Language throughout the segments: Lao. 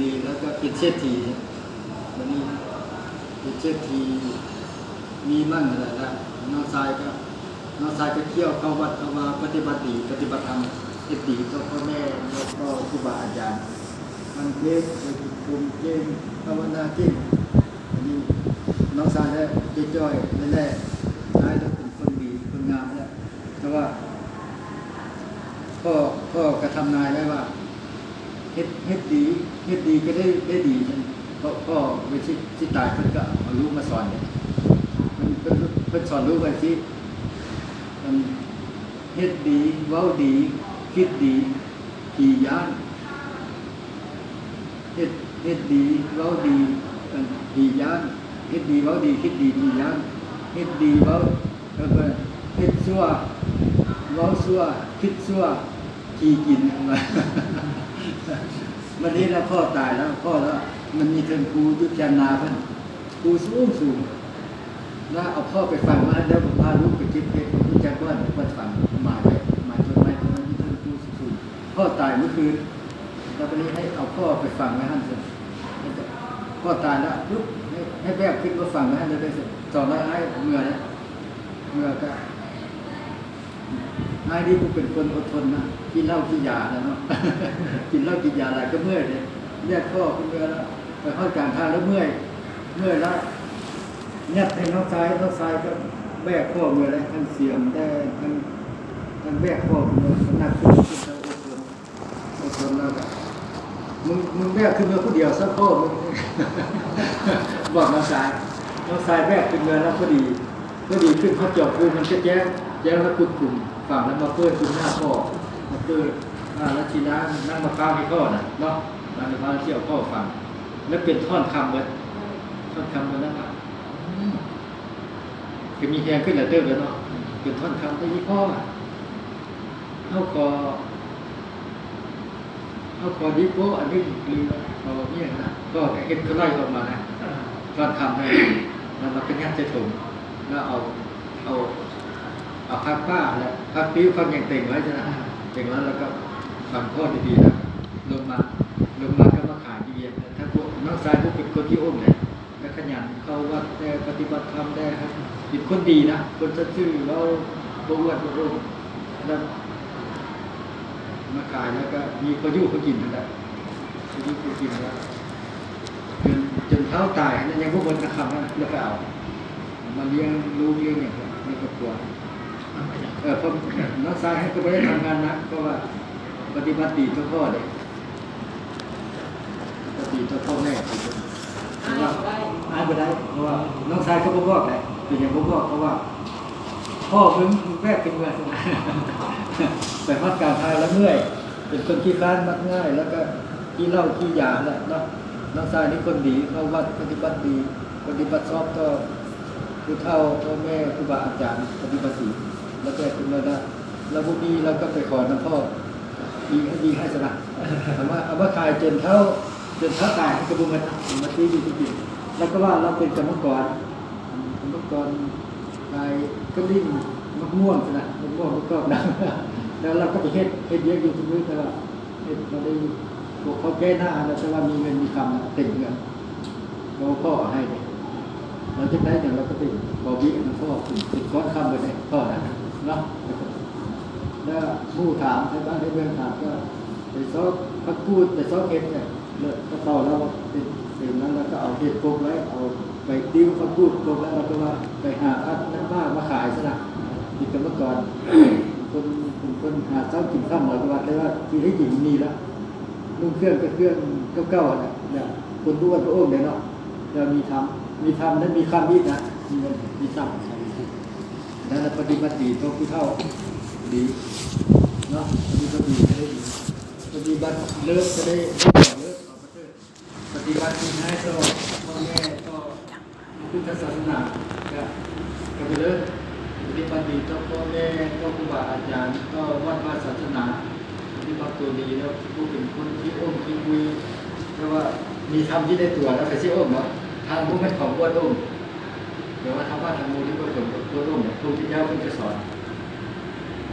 ດີ ແລ້ວກໍເປັນເສດຖີ ບັດນີ້ເປັນເສດຖີມີໝັ້ນຫັ້ນແຫຼະ ແລ້ວນ້ອງຊາຍກໍ ນ້ອງຊາຍກໍທ່ຽວເຂົ້າວັດເຂົ້າວາ ປະຕິບັດດີ ປະຕິບັດທຳ ເຮັດດີຕໍ່ພໍ່ແມ່ ແລ້ວກໍຄູບາອາຈານ ຟັງເພງ ສົມເພງ ພາວະນາເກັ່ງ. ອັນນີ້ນ້ອງຊາຍແລ້ວຈ່ອຍໆ ແລ້ວແຫຼະ ນາຍແລ້ວເປັນຄົນດີຄົນງາມແລ້ວ ແຕ່ວ່າພໍ່ ພໍ່ກະທຳນາຍໄວ້ວ່າ ເຮັດ ເຮັດດີ ເຮັດດີກໍໄດ້ ໄດ້ດີ ເພາະພໍ່ເວລາຊິ ຊິຕາຍເພິ່ນກໍເອົາລູກມາສອນເດ້ ເພິ່ນ ເພິ່ນ ເພິ່ນສອນລູກໄວ້ຊີ້ ອັນ ເຮັດດີ ເວົ້າດີ ຄິດດີ ຜີຢ້ານ ເຮັດ ເຮັດດີ ເວົ້າດີ ເອີ ຜີຢ້ານ ເຮັດດີ ເວົ້າດີ ຄິດດີ ຜີຢ້ານ ເຮັດດີ ເວົ້າ ເອີ ເຮັດຊົ່ວ ເວົ້າຊົ່ວ ຄິດຊົ່ວ ຜີກິນ ບັດນີ້ລະພໍ່ຕາຍແລ້ວ ພໍ່ລະ ມັນມີເທິງພູຢູ່ແຄມນາເພິ່ນ ພູສູງໆ ລະເອົາພໍ່ໄປຝັງໄວ້ຫັ້ນ ແລ້ວພາລູກໄປເກັບເຫັດ ຮູ້ຈັກບ່ອນ ບ່ອນຝັງ ໝາຍໄວ້ ໝາຍຕົ້ນໄມ້ ເພິ່ນມີເທິງພູສູງໆ ພໍ່ຕາຍມື້ຄືນ ລະບັດນີ້ໃຫ້ເອົາພໍ່ໄປຝັງໄວ້ຫັ້ນ ພໍ່ຕາຍແລ້ວ ປຸບ ໃຫ້ ໃຫ້ແບກຂຶ້ນມາຝັງໄວ້ຫັ້ນ ໄດ້ສອງຮ້ອຍອ້າຍເມືອແລ້ວ ເມືອກະ ອ້າຍນີ້ຜູ້ເປັນຄົນອົດທົນນະ ກິນເຫຼົ້າກິນຢາແລ້ວເນາະ ກິນເຫຼົ້າກິນຢາຫຼາຍກໍເມື່ອຍເດ້ ແບກພໍ່ຂຶ້ນເມືອແລ້ວ ໄປຮອດກາງທາງແລ້ວເມື່ອຍ ເມື່ອຍແລ້ວ ຍັດໃຫ້ນ້ອງຊາຍ ນ້ອງຊາຍກໍແບກພໍ່ເມືອແລ້ວ ທັງສຽມແດ່ ທັງ ທັງແບກພໍ່ເມືອ ໜັກສຸດ ອດທົນ ອດທົນແລ້ວກໍ ມຶງ ມຶງແບກຂຶ້ນເມືອຜູ້ດຽວຊະພໍ່ມຶງ ບອກນ້ອງຊາຍ ນ້ອງຊາຍແບກຂຶ້ນເມືອແລ້ວ ພໍດີ ພໍດີຂຶ້ນຮອດຈອມພູມັນຈະແຈ້ງ ແຈ້ງແລ້ວປຸບປຸ້ມ ຝັງແລ້ວມາເປີດຢູ່ໜ້າພໍ່ ມາເປີດ ອ່າ ແລ້ວຊິລ້າງນ້ຳມະພ້າວໃຫ້ພໍ່ນະເນາະ ນ້ຳມະພ້າວຊິເອົາພໍ່ຝັງ ແລ້ວເປັນທ່ອນຄຳເບິດ ທ່ອນຄຳເບິດ ແລ້ວກໍ ອືມ ຄືມີແຮງຂຶ້ນຫຼາຍເຕີບແລ້ວເນາະ ເປັນທ່ອນຄຳໄດ້ອີ່ພໍ່ ເຮົາຂໍ ເຮົາຂໍດີໂປ້ອັນໜຶ່ງ ຫຼືວ່າຂໍອີ່ຫຍັງນະ ກໍເຮັດຄືໄລ່ອອກມານະ ອາ ທ່ອນຄຳນັ້ນ ແລ້ວມັນກໍຍັດໃສ່ຖົງ ແລ້ວເອົາ ເອົາ ເອົາຜັກປ້າ ແລະ ຜັກຕິ້ວ ຜັກຫຍັງເຕັງໄວ້ຊັ້ນນະ ອາ ເຕັງໄວ້ ແລ້ວກໍຝັງພໍ່ດີໆ ແລ້ວລົງມາ ລົງມາກໍມາຂາຍຢູ່ວຽງ ແລ້ວຖ້າພວກນ້ອງຊາຍຜູ້ເປັນຄົນທີ່ອົ້ມແຫຼະ ແລະຂະຫຍັນເຂົ້າວັດແດ່ ປະຕິບັດທຳແດ່ ເປັນຄົນດີນະ ຄົນສັດຊື່ ເວົ້າບໍ່ອວດບໍ່ໂອ້ ແລ້ວມາຂາຍ ແລ້ວກໍມີພໍຢູ່ພໍກິນຫັ້ນແຫຼະ ພໍຢູ່ພໍກິນແລ້ວ ຈົນ ຈົນເຖົ້າຕາຍຫັ້ນ ຍັງບໍ່ໝົດນະຄຳນັ້ນ ແລ້ວໄປເອົາມາລ້ຽງລູກລ້ຽງຫຍັງໃນຄອບຄົວ ເອີ ເພາະນ້ອງຊາຍຫັ້ນກໍບໍ່ໄດ້ທຳງານໜັກ ເພາະວ່າປະຕິບັດດີຕໍ່ພໍ່ເດ້. ກໍດີຕໍ່ພໍ່ແມ່ ເພາະວ່າອາຍບໍ່ໄດ້ ເພາະວ່ານ້ອງຊາຍກໍບໍ່ບອກໄດ ເປັນຫຍັງບໍ່ບອກ ເພາະວ່າພໍ່ມຶງແບກຂຶ້ນເມືອ ໄປຮອດກາງທາງແລ້ວເມື່ອຍ ເປັນຄົນຂີ້ຄ້ານມັກງ່າຍ ແລ້ວກໍຂີ້ເຫຼົ້າຂີ້ຢາແຫຼະເນາະ. ນ້ອງຊາຍນີ້ຄົນດີ ເຂົ້າວັດປະຕິບັດດີ ປະຕິບັດຊອບຕໍ່ຜູ້ເຖົ້າ ພໍ່ແມ່ ຄູບາອາຈານ ປະຕິບັດດີ ແລ້ວແບກຂຶ້ນເມືອໄດ້ ລາວບໍ່ມີ ລາວກໍໄປຂໍນຳພໍ່ ດີໃຫ້ ດີໃຫ້ຊະນະ ເອົາມາ ເອົາມາຂາຍຈົນເຖົ້າ ຈົນເຖົ້າຕາຍມັນກໍບໍ່ໝົດນະ ມາຊື້ຢູ່ຊື້ກິນ ລາວກໍວ່າລາວເປັນກຳມະກອນ ກຳມະກອນຂາຍກະລິ້ງ ໝາກມ່ວງຊະນະ ໝາກມ່ວງ ໝາກກອກນະ ແລ້ວລາວກໍໄປເຮັດ ເຮັດວຽກຢູ່ທຸກມື້ ແຕ່ວ່າເຮັດມາໄດ້ ພວກເຂົາແກ່ໜ້າຫັ້ນນະ ແຕ່ວ່າມີເງິນມີຄຳເຕັມເຮືອນ ເພາະວ່າພໍ່ເອົາໃຫ້ເດ້ ລາວຢາກໄດ້ຫຍັງລາວກໍໄປຂໍບີນຳພໍ່ ເປັນ ເປັນກ້ອນຄຳເບິດເດ້ ພໍ່ນະເນາະ. ແລ້ວໝູ່ຖາມ ໄທບ້ານໄທເມືອງຖາມ ກໍໄປຊອກຜັກກູດ ໄປຊອກເຫັດ ແລ້ວກະເປົາລາວເຕັມ ເຕັມນັ້ນ ລາວກໍເອົາເຫັດປົກໄວ້ ເອົາໃບຕິ້ວຜັກກູດປົກໄວ້ ລາວກໍວ່າໄປຫາຜັກນ້ຳໝາກມາຂາຍຊະນະ ເປັນກຳມະກອນ ເປັນຄົນ ເປັນຄົນຫາເຊົ້າກິນຄ່ຳ ລາວກໍວ່າ ແຕ່ວ່າທີ່ແທ້ຈິງມີລະ ນຸ່ງເຄື່ອງກໍເຄື່ອງເກົ່າໆຫັ້ນແຫຼະ ແລ້ວຄົນບໍ່ອວດບໍ່ໂອ້ມເດ້ເນາະ ແລ້ວມີທຳ ມີທຳແລ້ວມີຄຳອີກນະ ມີເງິນມີຄຳ ນັ້ນລະປະຕິບັດດີຕໍ່ຜູ້ເຖົ້າ ດີເນາະ ປະຕິບັດດີກໍໄດ້ດີ ປະຕິບັດເລີດກໍໄດ້ ເລີດ ປະຕິບັດດີຮ້າຍຕໍ່ພໍ່ແມ່ ຕໍ່ ພຸດທະສາສະໜາ ກະ ກະໄປເລີຍ ປະຕິບັດດີຕໍ່ພໍ່ແມ່ ຕໍ່ຄູບາອາຈານ ຕໍ່ວັດວາສາສະໜາ ປະຕິບັດຕົວດີແລ້ວ ຜູ້ເປັນຄົນຂີ້ອົ້ມຂີ້ອຸຍ ແຕ່ວ່າມີທຳຢູ່ໃນຕົວແລ້ວໃຜຊິອົ້ມເນາະ ທຳບໍ່ແມ່ນຂອງອວດອົ້ມ ແຕ່ວ່າທຳມະທຳໂມທີ່ບໍ່ເປັນອວດອົ້ມ ພະພຸດທະເຈົ້າເພິ່ນກະສອນ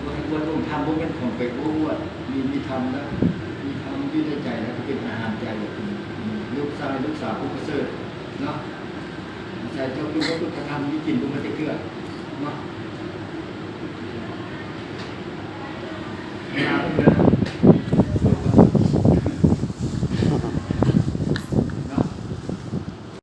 ບໍ່ໃຫ້ອວດອົ້ມ ທຳບໍ່ແມ່ນຂອງໄປໂອ້ອວດ ມີ ມີທຳແລ້ວ ມີທຳຢູ່ໃນໃຈແລ້ວ ກະເປັນອາຫານໃຈ ໃຫ້ລູກສາວຜູ້ປະເສີດເນາະ ອາໄສເຈົ້າຄຸນພະພຸດທະທຳ ມີກິນບຸນມາແຕ່ເກືອເນາະ ເວລາເພິ່ນເດີນທາງ